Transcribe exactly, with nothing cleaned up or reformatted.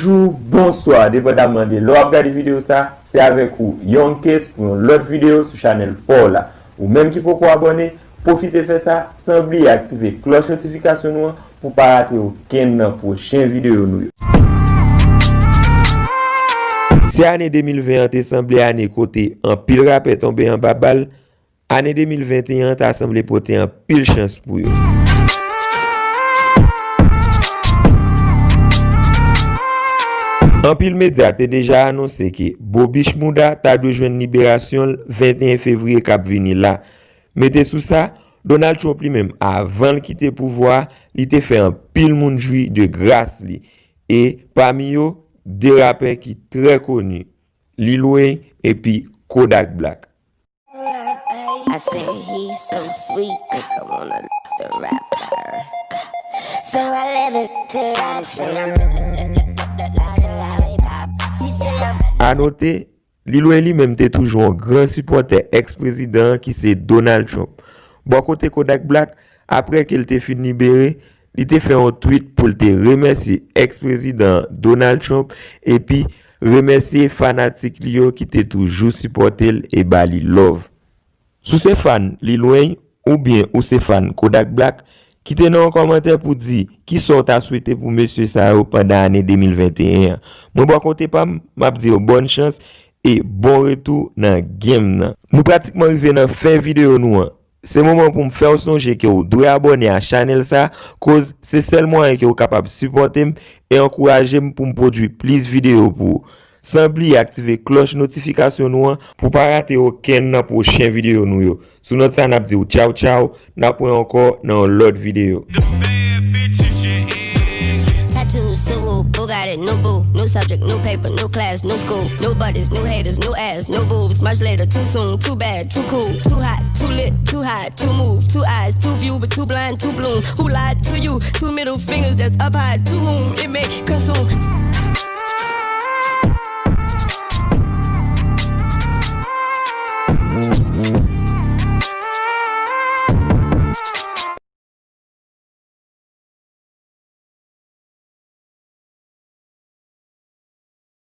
Bonjou, bonswa, depandamman de lè w ap gade videyo sa, se avèk ou Young Case pou yon lòt videyo sou chanèl pa w la. Ou menm ki poko abòne, pwofite fè sa san bliye aktive klòch notifikasyon nou an pou pa rate okenn nan pwochen videyo nou yo. Si ane de mil ven an te sanble ane kote anpil rapè tonbe anba bal, ane de mil venteyen an ta sanble pote anpil chans pou yo. Anpil medya te deja anonse ke Bobich Mouda ta dwe jwenn liberasyon l venteyen fevriye k ap vini la. Mete sou sa, Donald Trump li menm, avan l kite pouvwa a, li te fè anpil moun jwi de gras li. E pami yo, de rapè ki trè koni, Lil Wayne epi Kodak Black. I say he's so sweet, think I wanna the rapper. So I let it feel. I say I'm like a lollipop. She say I'm A note, Lil Wayne li menm te toujou yon gran sipòtè èks-prezidan an ki se Donald Trump. Bò kote Kodak Black, apre ke l te fin libere, li te fè yon tweet pou l te remèsye èks-prezidan an Donald Trump epi remèsye fanatik li yo ki te toujou sipòte l e ba li love. Si w se fan Lil Wayne oubyen ou se fan Kodak Black, kite nan yon kòmantè pou di kisa w ta swete pou mesye sa yo pandan ane de mil venteyen an. Mwen bò kote pa m, m ap di yo bòn chans e bon retou nan game nan. Nou pratikman rive nan fen videyo nou an. Se moman pou m fè w sonje ke w dwe abòne a chanèl sa, koz se sèl mwayen ke w kapab sipòte m e ankouraje m pou m pwodui plis videyo pou ou. San bliye aktive klòch notifikasyon nou an pou pa rate okenn nan pwochen videyo nou yo. Sou nòt sa, n ap di w tchaw tchaw, n ap wè ankò nan yon lòt videyo. Tattoos, Subaru, Bugatti, new boo, new subject, new paper, new class, new school, new buddies, new haters, new ass, new boobs. Much later, too soon, too bad, too cool, too hot, too lit, too high, too move, too eyes, too view, but too blind, too bloom. Who lied to you? Two middle fingers that's up high. To whom it may consume.